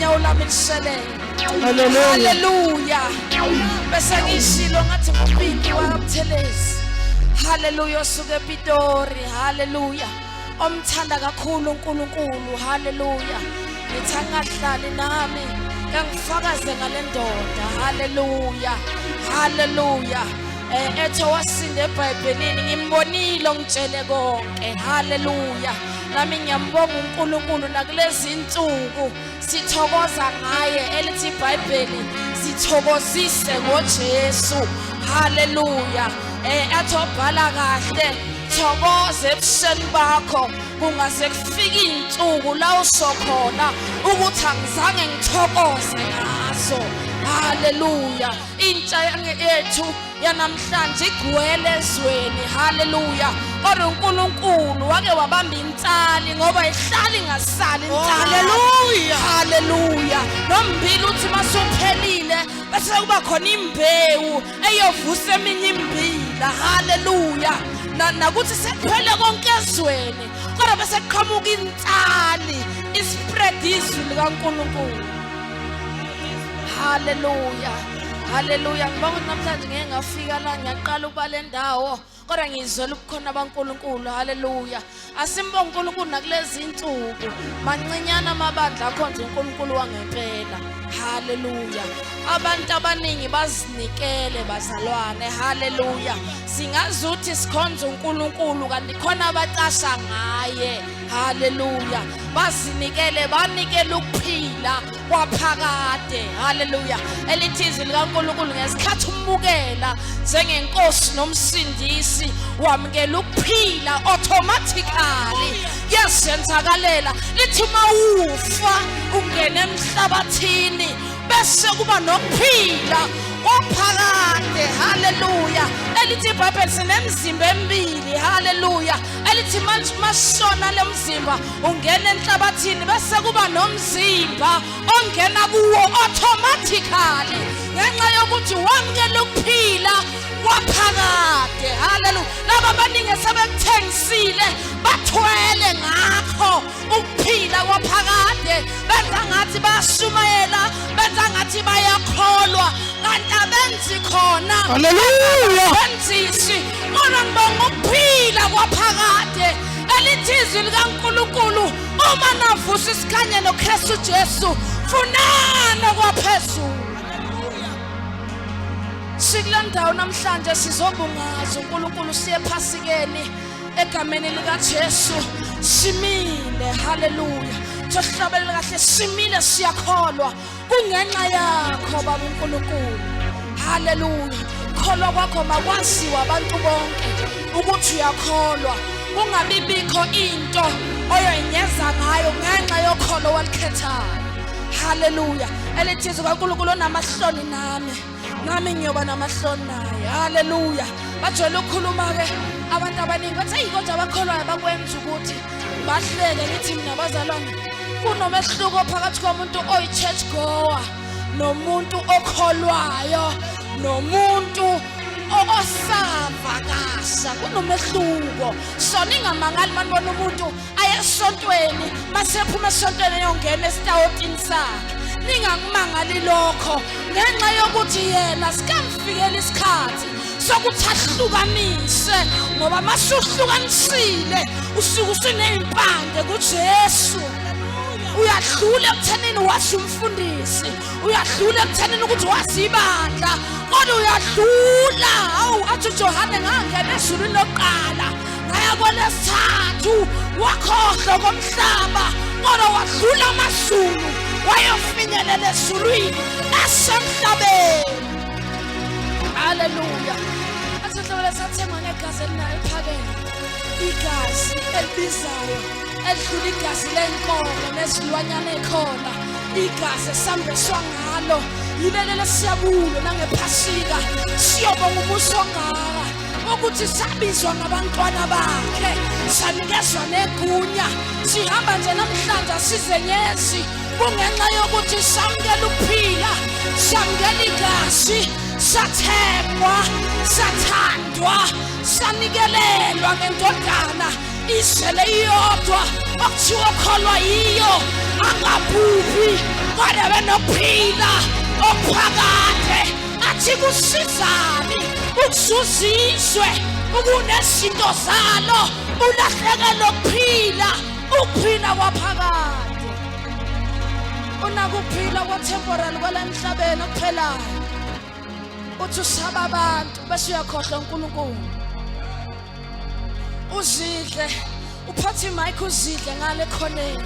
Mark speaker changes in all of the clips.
Speaker 1: Unyawo lami lishelele.
Speaker 2: Hallelujah.
Speaker 1: Haleluya. Bese ngishilo ngathi ngupinki waButhelezi. Haleluya, osuke ePitori. Haleluya. Omthanda kakhulu uNkulunkulu. Haleluya. Ngithi angahlali nami kangifakaze ngale ndoda. Haleluya. Haleluya. Ethe wasinda eBhayibhelini, ngimbonile ongitshele konke. Haleluya. Nami ngiyambonga uNkulunkulu nakulezi insuku sithokoza ngaye, elithi iBhayibheli sithokozise ngoJesu. Haleluya. Athi obhala kahle, thokoza ebusheni bakho, kungaze kufike insuku la usho khona ukuthi angizange ngithokoze ngazo. Haleluya. Intsha yethu yanamhlanje igcwele ezweni. Haleluya. Kodwa uNkulunkulu wake wabamba insali, ngoba ihlali ingasali insali.
Speaker 2: Haleluya.
Speaker 1: Haleluya. Nombili uthi masuphelile bese kuba khona imbewu eyovusa eminye imbila. Haleluya. Nakuthi sekuphele konke ezweni, kodwa bese kuqhamuka insali ispread izwi likaNkulunkulu. Haleluya. Haleluya. Ngibonga ukuthi namhlanje ngeke ngafika la, ngiyaqala ukuba le ndawo, kodwa ngizwela ubukhona baNkulunkulu. Haleluya. Asimbonge uNkulunkulu nakulezi insuku. Mancinyana amabandla akhonza uNkulunkulu wangempela. Haleluya. Abantu abaningi bazinikele bazalwane. Haleluya. Singazuthi sikhonza uNkulunkulu kanti khona abacasha ngaye. Haleluya. Bazinikele, banikele ukuphila kwaphakade. Haleluya. Elithi izwi likaNkulunkulu ngesikhathi umukela njengenkosi nomsindisi, wamukela ukuphila automatically. Kuyazenzakalela. Lithi mawufa ungena emhlabathini bese kuba nokuphila kwaphakade. Haleluya. Elithi iBhayibheli sinemizimba emibili. Haleluya. Elithi manje masona lemzimba ungena enhlabathini bese kuba nomzimba ongena kuwo automatically ngenxa yokuthi wamukela ukuphila kwaphakade. Haleluya. Laba abaningi sebekuthengisile bathwele ngakho ukuphila kwaphakade, benza ngathi bayashumayela, benza ngathi bayakholwa, kanti abenzi khona.
Speaker 2: Haleluya.
Speaker 1: Benzisi. Kodwa ngibonga ukuphila kwaphakade. Elithi izwi likaNkulunkulu, uma navusa isikhanya noKristu Jesu, funani kwaphezulu. Sikule ndawo namhlanje sizobungaza uNkulunkulu, siye ephasikeni egameni likaJesu. Simile. Haleluya. Sohlabelele kahle, simile, siyakholwa kungenxa yakho Baba uNkulunkulu. Haleluya. Kholwa kwakho makwaziwa abantu bonke ukuthi uyakholwa, kungabi bikho into oyoyinyeza ngayo ngenxa yokholo walikhethayo. Haleluya. Elithi izwi kaNkulunkulu, onamahloni nami, nami ngiyoba namahloni naye. Haleluya. Bajwayele ukukhuluma ke abantu abaningi, bathi eyi kodwa abakholwayo bakwenza ukuthi bahleke. Ngithi mina bazalwane, kunomehluko phakathi komuntu oyi-church goer nomuntu okholwayo nomuntu osavakasha. Kunomehluko. So ningamangali manibona umuntu ayesontweni, masephuma esontweni eyongena esitawotini sakhe. Ningakumangali lokho, ngenxa yokuthi yena sikamfikela isikhathi sokuthi ahlukanise, ngoba masuhlukanisile usuke usuney'mpande kuJesu. Uyadlula ekuthenini wazi umfundisi, uyadlula ekuthenini ukuthi wazi ibandla, kodwa uyadlula. Awu, athi uJohane, ngangena ezulwini lokuqala, ngaya kwelesithathu, wakhohlwa komhlaba, kodwa wadlula amazulu wayofinyelela ezulwini esemhlabeni. Haleluya. Athi hlobela sathengwa ngegazi elinayo eliphakeme, igazi elibizayo edlula igazi lenkomo nezilwanyana ekhona, igazi esambeswa ngalo yileli lesiyakulo nangephasika. Siyobonga umusa ongaka ukuthi sabizwa ngabantwana bakhe, sanikezwa negunya. Sihamba nje namhlanje asizenyezi, kungenxa yokuthi samukela ukuphila, samukela igazi, sathengwa, sathandwa, sanikelelwa ngendodana. Izele iyodwa okuthiwa okholwa yiyo angabhubhi kodwa benokuphila okuphakade. Athi kusizani ukuzuza izwe ukunezinto zalo ulahlekelwe ukuphila, ukuphila kwaphakade. Unakuphila kwa-temporal kwala emhlabeni okuphelayo, uthi usaba abantu bese uyakhohlwa uNkulunkulu. Uzidle uphathe imic, uzidle ngale khoneni,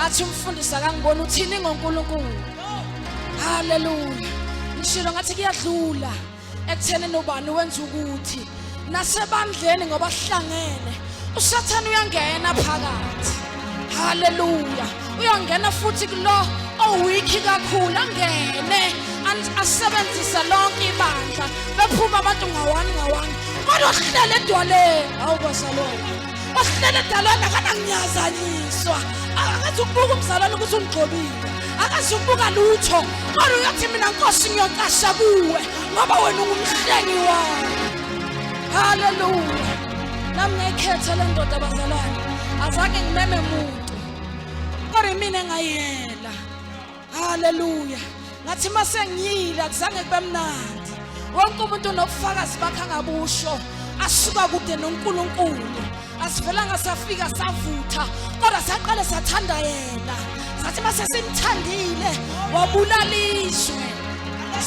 Speaker 1: athi umfundisi akangibona uthini ngoNkulunkulu. Haleluya. Ngishilo ngathi kuyadlula ekutheni ubani wenza ukuthi nasebandleni, ngoba sihlangene, uSathane uyangena phakathi. Haleluya. Uyangena futhi kulo owiki kakhulu, angene asebenzise lonke ibandla, bephuma abantu ngawani ngawani, kodwa ohlele edwaleni, hawu bazalwane, ohlele edalweni akananginyazanyiswa. Akazi ukubuka umzalwane ukuthi ungigcobile, akazi ukubuka lutho, kodwa uyathi, "Mina Nkosi, ngiyocasha kuwe ngoba wena ungumhlengi wami." Haleluya. Nami ngayikhetha le ndoda, bazalwane. Azange ngimeme muntu, kodwa imina engayiyela. Haleluya. Ngathi mase ngiyile, akuzange kube mnandi. Wonke umuntu unobufakazi bakhe angabusho. Asuka kude noNkulunkulu, asivelanga safika savutha, kodwa saqale sathanda yena. Sathi mase simthandile, wabulala izwe.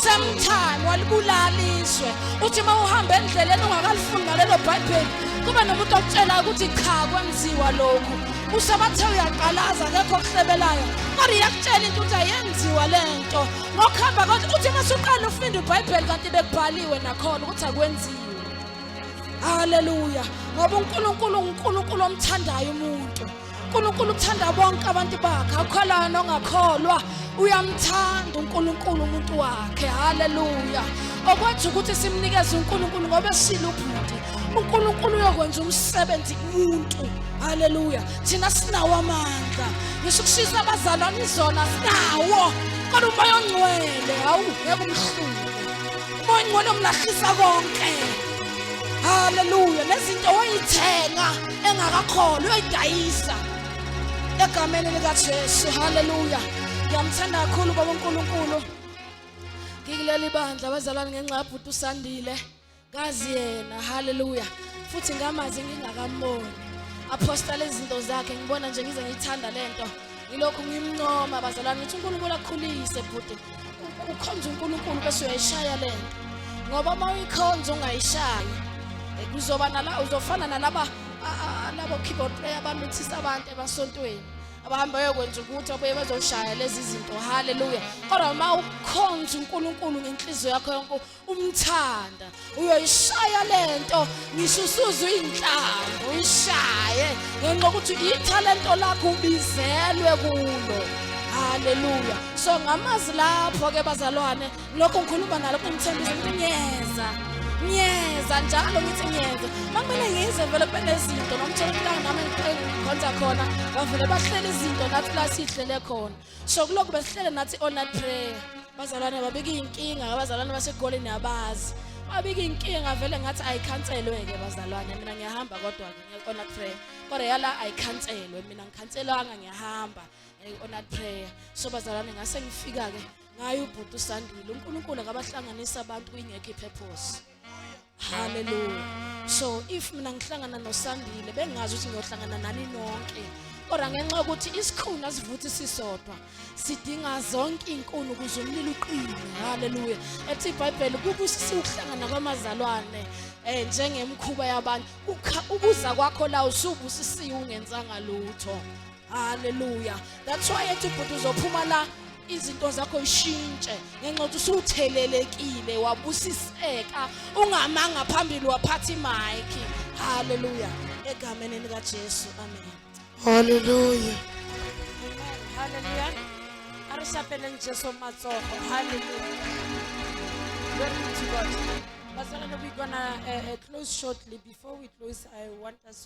Speaker 1: Semthani walibulala izwe. Uthi uma uhamba endleleni ungakalifuni nalelo Bhayibheli, kube nomuntu okutshela ukuthi cha, kwenziwa lokhu. Usabathe uyaqalaza, akekho okuhlebelayo, kodwa iyakutshela into ukuthi ayenziwa le nto. Ngokuhamba kodwa uthi uma usuqala ufunda iBhayibheli, kanti bekubhaliwe nakhona ukuthi akwenziwe. Haleluya. Ngoba uNkulunkulu uNkulunkulu omthandayo umuntu. uNkulunkulu uthanda bonke abantu bakhe, akholwa nongakholwa, uyamthanda uNkulunkulu umuntu wakhe. Haleluya. Okwenza ukuthi simnikeze uNkulunkulu, ngoba esile ubhuti, uNkulunkulu uyokwenza umsebenzi kumuntu. Haleluya. Thina sinawo amandla, ngisho ukushisa abazalwane izona sinawo, kodwa uMoya oNgcwele, hawu, ngeke umhlule. UMoya oNgcwele umlahlisa konke. Haleluya. Nezinto wayithenga engakakholwa uyayidayisa egameni likaJesu. Haleluya. Ngiyamthanda kakhulu baba uNkulunkulu. Ngikuleli bandla, abazalwane, ngenxa yabhuti uSandile. Ngazi yena, haleluya, futhi ngamazi ngingakamboni. Aposta lezi zinto zakhe, ngibona nje ngize ngiyithanda lento. Ngilokhu ngimncoma, bazalwane, ngithi uNkulunkulu akhulise bhuti. Ukhonza uNkulunkulu bese uyayishaya lento, ngoba uma uyikhonza ungayishayi, kuzoba nala uzofana nalaba labo keyboard player abamithisa abantu emasontweni, abahamba bayokwenza ukuthi babuye bazoshaya lezi zinto. Haleluya. Kodwa uma ukhonza uNkulunkulu ngenhliziyo yakho yonke, umthanda, uyoyishaya lento, ngisho usuzwa inhlamvu, uyishaye ngenxa yokuthi ithalento lakho ubizelwe kulo. Haleluya. So ngamazi lapho ke, bazalwane. Lokho ngikhuluma nalokho ngithembisa ukuthi ngiyeza, ngiyeza njalo, ngithi ngiyeza makumele ngize, vele kube nezinto nomthola ukuthi nami ngikhonza khona, bavele bahlele izinto nathi la sihlele khona. So kulokhu besihlele nathi all night prayer, bazalwane, babika iy'nkinga abazalwane baseGoli, niyabazi, babika iy'nkinga. Vele ngathi ayikhanselwe-ke, bazalwane, mina ngiyahamba, kodwa-ke nge-all night prayer, kodwa yala ayikhanselwe, mina ngikhanselwanga, ngiyahamba nge-all night prayer. So bazalwane, ngase ngifika-ke ngayo ubhuti uSandile. UNkulunkulu akabahlanganisa abantu kuyingekho i-purpose. Haleluya. So if mina ngihlangana noSandile, bengazi ukuthi ngiyohlangana nani nonke, kodwa ngenxa yokuthi isikhuni asivuthi sisodwa, sidinga zonke iy'nkuni ukuze umlilo uqine. Haleluya. Ethi iBhayibheli kubusisiwe ukuhlangana kwamazalwane, njengemkhuba yabantu. Ukuza kwakho la usubusisiwe ungenzanga lutho. Haleluya. That's why ethi ubhuti uzophuma la, izinto zakho ishintshe ngenxa yokuthi usuthelelekile, wabusiseka ungamanga phambili waphatha imayikhi. Haleluya. Egameni likaJesu, amen.
Speaker 2: Hallelujah.
Speaker 3: Amen. Hallelujah. A re shapeleng Jesu matsogo. Hallelujah. Glory be to God. Bazalwane, we're gonna close shortly. Before we close, I want us